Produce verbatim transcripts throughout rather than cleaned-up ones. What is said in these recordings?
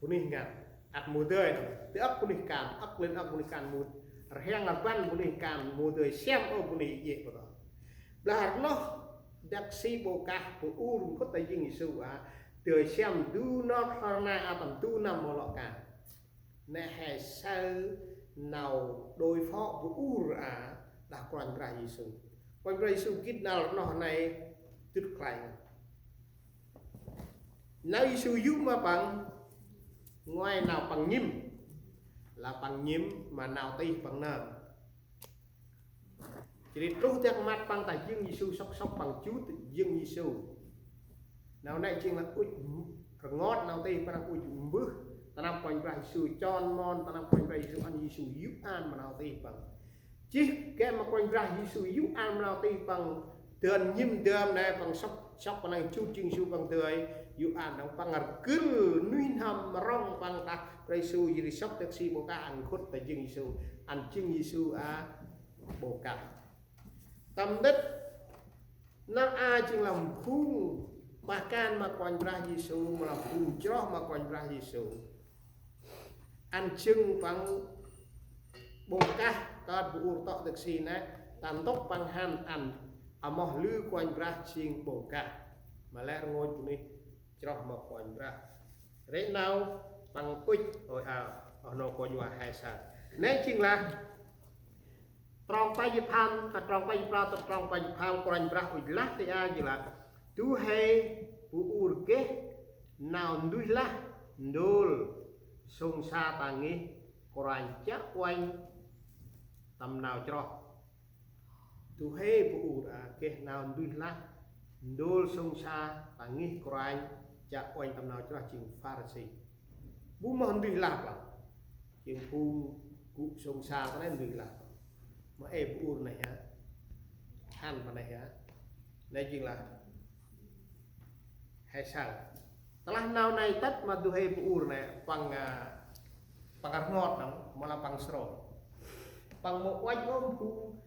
Bunuyh ngăn, ăp mâu dơi nơh. Tơ ăp bunuyh kan, ăp lĕ ăp bunuyh kan mâu, rhiăng rbăn bunuyh kan mâu dơi siăm ôh bunuyh jê̆ bơh nơh. Blah rnoh dak si bô kah bu ur nkhŭt ta jêng Yêsu a, dơi siăm du nơh rnê a tâm du năm mâu lŏ kan. Nĕ he saơ nau đôi phó bu ur a, đah Kôranh Brah Yêsu. Kôranh Brah Yêsu gĭt năl rnoh nây dŭt khlay. Nau Yêsu yô̆ ma păng, ngoai nau păng nhĭm, lah păng nhĭm ma nau tih păng nơm. Jêh ri truh dak măt păng ta jêng Yêsu, sŏk sŏk păng jut jêng Yêsu. Nau nây jêng lah ŭch rngot nau tih păng, ŭch mbơh ta năp Kôranh Brah Yêsu, chon mon ta năp Kôranh Brah Yêsu, ăn Yêsu yô̆ an ma nau tih păng. Jêh geh ma Kôranh Brah Yêsu yô̆ an ma nau tih păng, dơn nhĭm dơm nê păng sŏk, sŏk păng nơm jut jêng Yêsu păng dơi yô̆ an đŏng, păng rgâl nuih n'hâm rŏng păng đah Brah Yêsu, jêh ri sŏk dak si bô kah ăn nkhŭt ta jêng Yêsu, ăn jêng Yêsu a bô kah. Tâm ntĭt nau a jêng lah phung pah kan ma Kôranh Brah Yêsu, mâu lah phung chroh ma Kôranh Brah Yêsu. Ăn jêng păng bô kah kơt bu ur tŏ dak si nê, ta ntŭk păng hăn ăn amoh lư Kôranh Brah jêng bô kah. Ma lĕ rngôch bunuyh chroh ma Kôranh Brah. Rê̆ nau păng ŭch, ôi a, oh nô kônh wa he saơ. Nê jêng lah trong pe jât pham, ta trong pe jât prao, ta trong pe jât pham Kôranh Brah ŭch lah ti a jêng lah: Du huê bu ur geh nau nduih lah ndôl sông sa ta ngih Kôranh chiă uănh tâm nau chroh. Du huê bu ur a geh nau nduih lah ndôl sông sa ta ngih Kôranh chiă uănh tâm nau chroh jêng Pharisi. Bu moh nduih lah păng? Jêng phung gŭ sông sa ta nê nduih lah păng. Ma ê bu ur nê hă? Hăn păng nê hă? Nê jêng lah he saơ. Tơlah nau nây tât ma du huê bu ur nê, păng, a, păng rngot đŏng, mâu lah păng srô. Păng mâu uănh ôh phung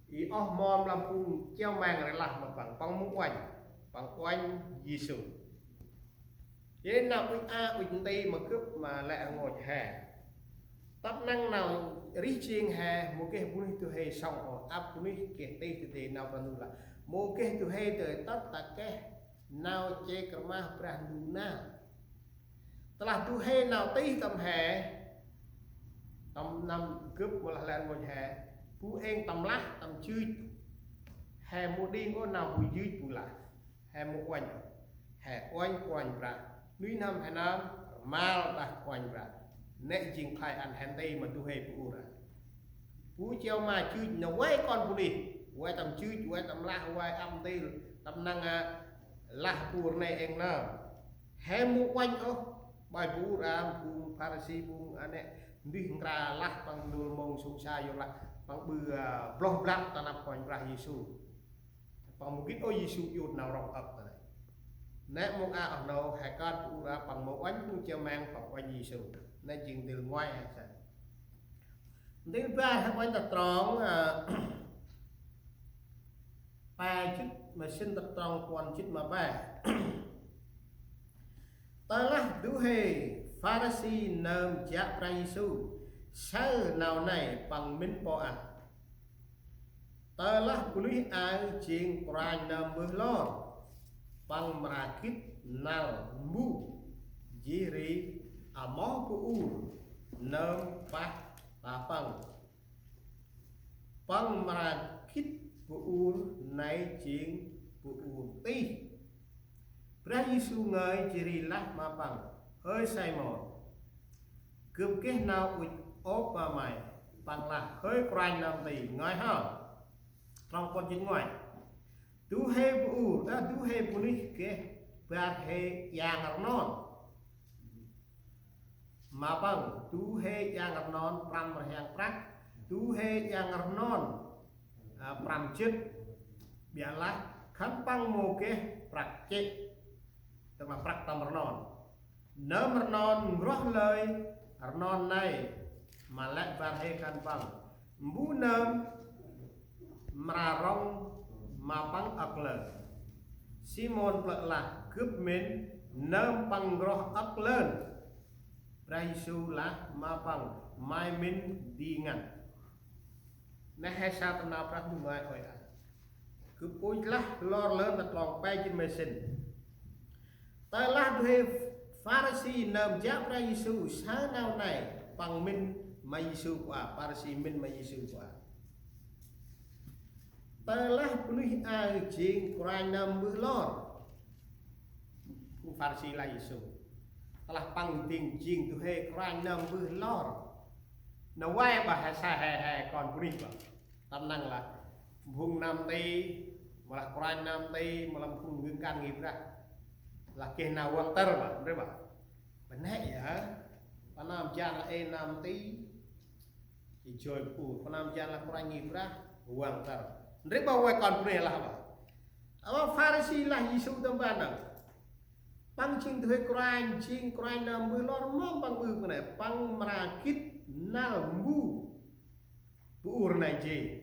i oh mon mâu lah phung chiao mang ri lah ma păng, păng mâu uănh, păng uănh Yêsu. Jêh nau ŭch a ŭch nti ma gâp ma lĕ rngôch he. Tât năng nau rêh jêng he, mâu geh bunuyh du huê sŏng ôh, ăp bunuyh geh tih tơ dê nau Brah Ndu lah. Mâu geh du huê dơi tât ta geh nau chê krmah Brah Ndu nơh. Tơlah du huê nau tih tâm he, tâm năm gâp mâu lah lĕ rngôch he, bu êng tâm lah, tâm jưch. He mâu đing ôh nau bu jưch bu lah. He mâu uănh, he uănh Kôranh Brah. Nuih n'hâm he nơm, rmal đah Kôranh Brah. Nê jêng khlay ăn he nti ma du huê bu ur a. Bu chiao ma jưch nê vay kon bunuyh, vay tâm jưch, vay tâm lah, vay ăp ntil, tâm năng, a, lah bu ur nê êng nơm. He mâu uănh ôh, bai bu ur a, phung Pharisi, phung a nê, nduih nkra lah păng ndôl mông sông sa, yorlah păng ƀư, a, bloh blăp ta năp Kôranh Brah Yêsu. Păng mâu gĭt ôh Yêsu iăt nau rŏng âk ta nê. Nê mông a oh nô, he kơt bu ur a păng mâu uănh phung chiao mang, păng uănh Yêsu. Nê jêng ntil ngoai he saơ. Ntil bar he uănh ta trong, a, pe jât, ma sĭn ta trong puăn jât ma pe. Tơlah du huê Pharisi nơm jă Brah Yêsu saơ nau nây, păng mĭn pô ăn. Tơlah bunuyh aơ jêng kôranh nơm mbơh lor, păng mra gĭt năl mbu, jêh ri amoh bu ur nơm pah ta păng. Păng mra gĭt bu ur nây jêng bu ur tih. Brah Yêsu ngơi jêh ri lah ma păng: Hơi Simôn, gâp geh nau ŭch ôp ma may. Păng lah: Hơi Kôranh nơm nti, ngơi hŏ. Trong puăn jât ngoai. Du huê bu ur, a, du huê bunuyh geh bar hê yang rnon. Ma păng, du huê yang rnon prăm rhiăng prăk, du huê yang rnon, a, prăm jât. Ƀiălah khân păng mâu geh prăk chê̆, tức là prăk tâm rnon. Nơm rnon n'groh lơi rnon nây, ma lĕ bar hê khân păng. Mbu nơm mra rŏng ma păng âk lơn? Simôn plơ̆ lah: Gâp mĭn nơm păng n'groh âk lơn. Yêsu lah ma păng: May mĭn di ngăn. Neh he sa tâm nau Brah Ndu ngơi ôi a. Gâp ŭch lah lor lơn ta trong pe jât ma sĭn. Tơ lah du huê Pharisi nơm jă Brah Yêsu saơ nau nây, păng mĭn ma Yêsu kua, Pharisi mĭn ma Yêsu kua. Tơ lah bunuyh aơ jêng kôranh nơm mbơh lor. Phung Pharisi lah Yêsu. Tơ lah păng dâng jêng du huê kôranh nơm mbơh lor. Nau vay bah he sa he he kon bunuyh bah. Tâm năng lah phung nơm nti, mâu lah kôranh nơm nti, mâu lah phung ngăn ngăn ngih Brah. Lah geh nau văng tơr bah, ndri bah. Bơh nĕ yơh. Păng nơm jan lah ê nơm nti. Jêh joi bu, păng nơm jan lah kôranh ngih Brah, văng tơr. Ndri bah vay kon bunuyh lah bah. Aƀaơ Pharisi lah Yêsu tâm ban nơh. Păng jêng du huê kôranh, jêng kôranh nơm mbơh lor mơm păng ƀư kơt nây, păng mra gĭt năl mbu bu ur nây jêng.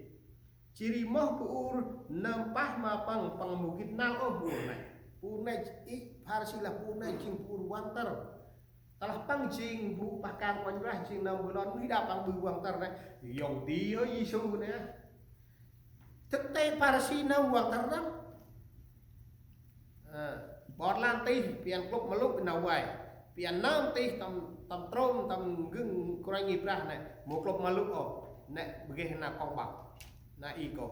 Jêh ri moh bu ur nơm pah ma păng, păng mâu gĭt năl ôh bu ur nây. Bu ur nây, i Pharisi lah bu ur nây jêng bu ur văng tơr. Tơ lah păng jêng bu pah kan Kôranh Brah, jêng nơm mbơh lor, bunuyh đă păng ƀư văng tơr nây. Yŏng di ơ Yêsu nây. Thực tế Pharisi nơm văng tơr nơh. Ơ, ƀon lan tih, pian klŭp ma lŭ nau vay. Pian nơm tih tâm, tâm trôm, tâm gưng kôranh ngih Brah nây, mâu klŭp ma lŭ ôh, nây bơh geh nau kŏng băk. Nau i kŏ.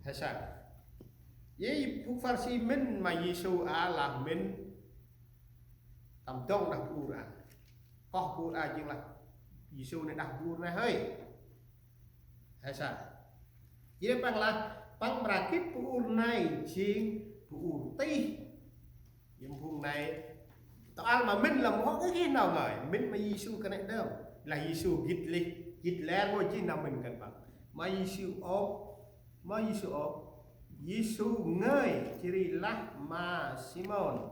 He sa. Yê phung Pharisi mĭn ma Yêsu a lah mĭn tâm dŏng đah bu ur a. Koh bu ur a jêng lah Yêsu nây đah bu ur nây hơi. He sa. Yê păng lah, păng mra gĭt bu ur nây jêng bu ur tih. Yê phung nây, tơ al ma mĭn lah mâu hŏ geh nau ngơi, mĭn ma Yêsu kơt nây đŏng. Lah Yêsu gĭt lĕ, gĭt lĕ mâu jêng nau mĭn kơt păng. Ma Yêsu ôp, ma Yêsu ôp. Yêsu ngơi, jêh ri lah ma Simôn.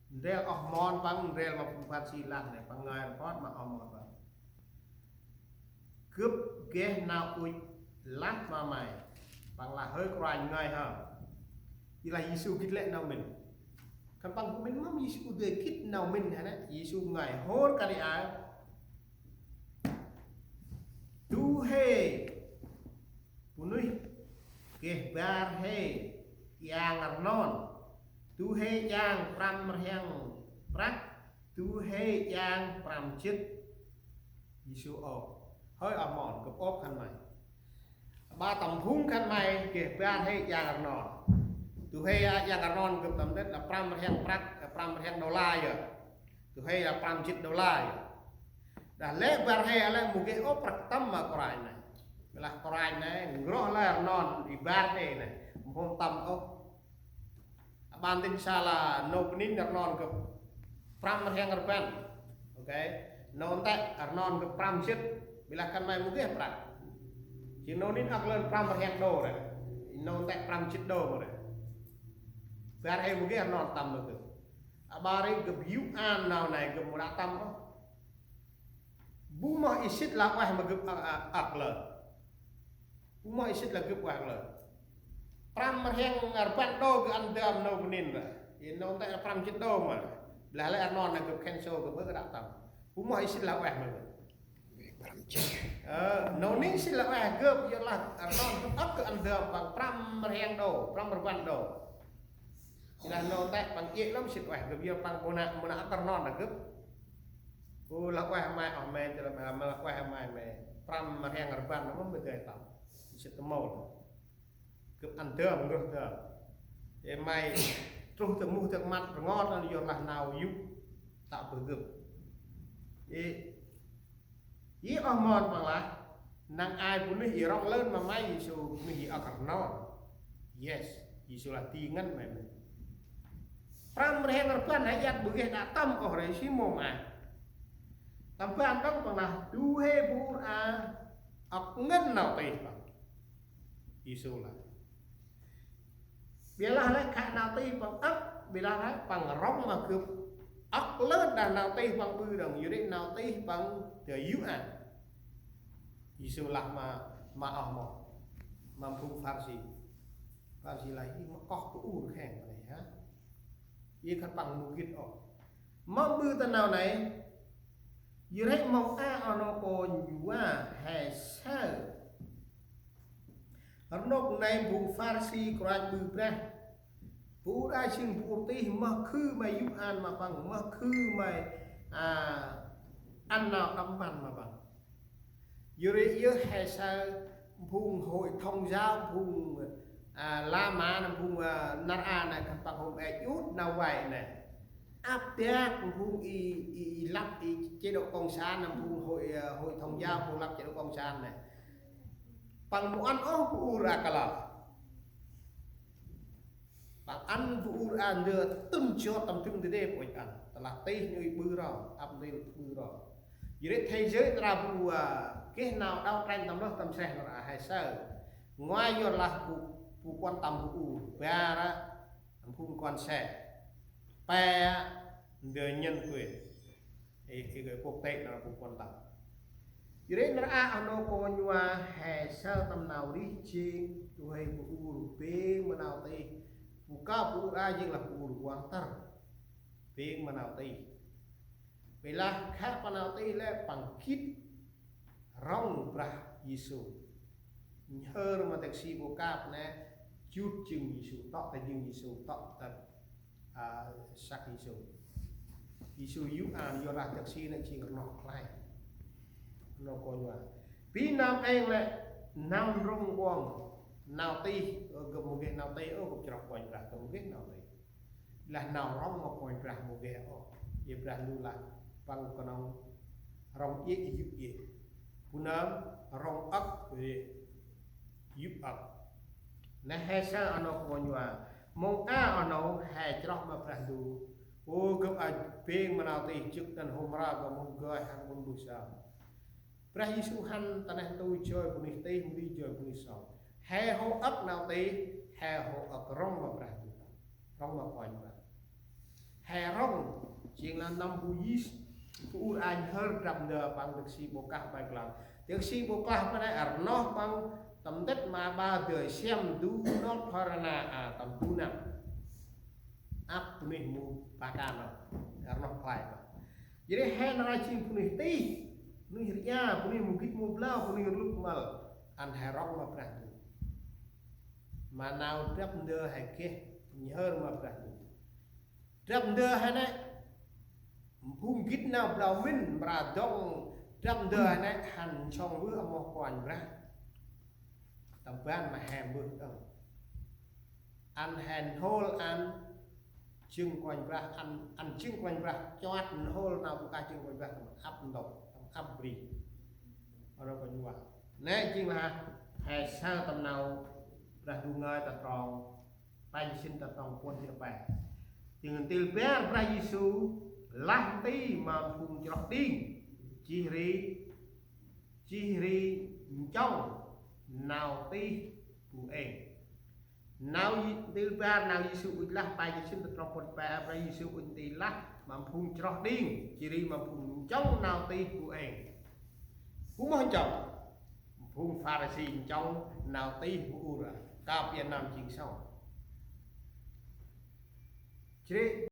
Ndrel oh mon păng, ndrel ma phung Pharisi lah nây, păng ngơi rpot ma oh mon păng. Gâp geh nau ŭch lah ma may. Păng lah hơi kôranh ngơi hŏm. Yê lah Yêsu gĭt lĕ nau mĭn. Khân păng mĭn mâm Yêsu dơi gĭt nau mĭn he nây. Yêsu ngơi hôr kơt nây a. Du huê bunuyh geh bar hê yang rnon. Du huê yang prăm rhiăng prăk. Du huê yang prăm jât. Yêsu ôp. Hơi oh mon, gâp ôp khân may. Aƀaơ tâm phung khân may geh bar hê yang rnon. Du huê yang rnon gâp tâm đêt lah prăm rhiăng prăk, prăm rhiăng đô la yơh. Du huê lah prăm jât đô la yơh. Đah lĕ bar hê lĕ mâu geh ôh prăk tâm ma kôranh nây. Lah kôranh nây, n'groh lĕ rnon i bar hê nây. Mâu tâm ôh. Aƀaơ dĭng sa lah nô bơnĭn rnon gâp prăm rhiăng rbăn. Ok. Nô ntĕ rnon gâp prăm jât. Bi lah khân may mâu geh prăk. Jêng nô nĭn âk lơn prăm rhiăng đô ri. Nô ntĕ prăm jât đô mâu ri. Bar hê mâu geh rnon tâm ma gâp. Aƀaơ ri gâp yô̆ an nau nây gâp mâu đă tâm ôh. Bu moh i sĭt lah ueh ma gâp âk, âk, âk lơn. Bu moh i sĭt lah gâp ueh âk lơn. Prăm rhiăng rbăn đô gâp ăn dơm nô bơnĭn ri. Yê nô ntĕ prăm jât đô ma. Bi lah lĕ rnon nây gâp cancel gâp ƀư đă tâm. Bu moh i sĭt lah ueh ma gâp. Prăm jât. Ơ, nô nĭn sĭt lah ueh gâp, yơh lah rnon gâp âk gâp ăn dơm păng prăm rhiăng đô, prăm rbăn đô. Yơh lah nô ntĕ păng iê lăm sĭt ueh gâp, yơh păng mâu nă, mâu nă âk rnon lah gâp. Ô, lah ueh may, oh may, jêh lah may, lah ueh may, may. Prăm rhiăng rbăn, mâm may dơi tâm. Sĭt tâm mâu. Gâp ăn dơm, n'groh dơm. Yê may truh tơ muh tơ măt rngot, yơh lah nau yô̆. Tă bơh gâp. Yê, yê oh mon păng lah. Năng ai bunuyh i rŏng lơn ma may, Yêsu bunuyh i âk rnon. Yes, Yêsu lah di ngăn may. Prăm rhiăng rbăn he iăt bu geh đă tâm ôh ri si mâu may. Tâm ban đŏng păng lah du huê bu ur a âk ngăn nau tih păng. Yêsu lah. Bi lah lĕ khă nau tih păng âk, bi lah lĕ păng rŏng ma gâp âk lơn đah nau tih păng ƀư đŏng, yua ri nau tih păng dơi yô̆ an. Yêsu lah ma, ma oh mon. Ma phung Pharisi. Pharisi lah i ma koh bu ur kheng nây ha. Yê khân păng mâu gĭt ôh. Mâm ƀư ta nau nây. Yor ri mâu a oh nô kônh va he saơ. Rnôk nây phung Pharisi kôranh ƀư brah. Bu ur a jêng bu ur tih mâu khư may yô̆ an ma păng, mâu khư may, a, ăn nau đăp mpăn ma păng. Yor ri yơh he saơ phung hội thông giáo, phung, a, La Mã nây, phung, a, nar a nây, khân păng hôm e jut nau vay nây. Ăp dak phung i, i, i lăp i chế độ cộng sản nây, phung hội, a, hội thông giáo, phung lăp chế độ cộng sản nây. Păng mâu ăn ôh bu ur a kalơ. Păng ăn bu ur a ndơ tŭn jot tâm trưng ndơ đê pôch ăn. Tơlah tih nui ƀư ro, ăp ndơ ƀư ro. Yor ri thế giới nar a bu, a, geh nau đấu tranh tâm lơh tâm sreh nar a he saơ. Ngoai yor lah bu, bu kuăn tâm bu ur. Bar a, phung kuăn se. Pe a, ndơ nhân quyền. Ê, ê, ê, quốc tế nar a bu kuăn tâm. Yor ri nar a oh nô kônh va he saơ tâm nau rêh jêng, du huê bu ur bêng ma nau tih. Bu kơp bu ur a jêng lah bu ur kuăn tăr. Bêng ma nau tih. Bê lah khă pa nau tih lĕ păng gĭt rŏng Brah Yêsu. Nhhơr ma dak si bu kơp nê, jut jâng Yêsu, tŏ ta jâng Yêsu, tŏ ta, a, săk Yêsu. Yêsu yô̆ an, yor lah dak si nê jêng rnoh khlay. Nô kônh va. Bi nơm êng lĕ, nơm rŏng ƀơ̆ng, nau tih, ơ, gâp mâu geh nau tih, ơ, gâp chroh Kôranh Brah, gâp mâu geh nau tih. Lah nau rŏng ma Kôranh Brah mâu geh ôh. Yơh Brah Ndu lah păng knŏng rŏng iê yô̆ iê. Bu nơm rŏng âk, yô̆ âk. Nê he saơ oh nô kônh va. Mông a oh nô he chroh ma Brah Ndu. Ô gâp a bêng ma nau tih jêh năn hôm ra gâp mâu geh hăn ƀon bu sa. Brah Yêsu hăn ta neh ntu joi bunuyh tih, mâu di joi bunuyh sŏng. He hô âk nau tih, he hô âk rŏng ma Brah Ndu. Rŏng ma Kôranh Brah. He rŏng, jêng lah nâm bu Yêsu, bu ur a nhhơr drăp ndơ păng dak si bu kah bai klang. Dak si bu kah ma nê rnoh păng tâm tât ma ba dơi siăm du nôt phara na a tâm du năm. Ăp bunuyh mâu ba kan a, rnoh khlay păng. Yor ri he nar a jêng bunuyh tih, bunuyh ria, bunuyh mâu gĭt mâu blau, bunuyh rluk măl, ăn he rŏng ma Brah Ndu. Ma nau drăp ndơ he geh nhhơr ma Brah Ndu. Drăp ndơ he nê, phung gĭt nau blau mĭn, mra dŏng, drăp ndơ he nê, hăn nsŏng vơh amoh Kôranh Brah. Tâm ban ma he mbơh đŏng. Ăn he nhhôl ăn jâng Kôranh Brah, ăn, ăn jâng Kôranh Brah, choăt nhhôl nau bu kah jâng Kôranh Brah, ăp ntŭk, ăp bri. Oh nô kônh va. Nê jêng lah he saơ tâm nau Brah Ndu ngơi ta trong, pă jât sĭn ta trong puăn jât pe. Jêng ntil bar Brah Yêsu lah nti ma phung chroh đing, jêh ri, jêh ri nchŏng nau tih bu êng. Nau Yê-, ntil bar nau Yêsu ŭch lah, pă jât sĭn ta trong puăn pe, Brah Yêsu ŭch nti lah ma phung chroh đing, jêh ri ma phung nchŏng nau tih bu êng. Bu moh nchŏng? Phung Pharisi nchŏng nau tih bu ur a, kơp Việt Nam jêng sŏng. Jêh ri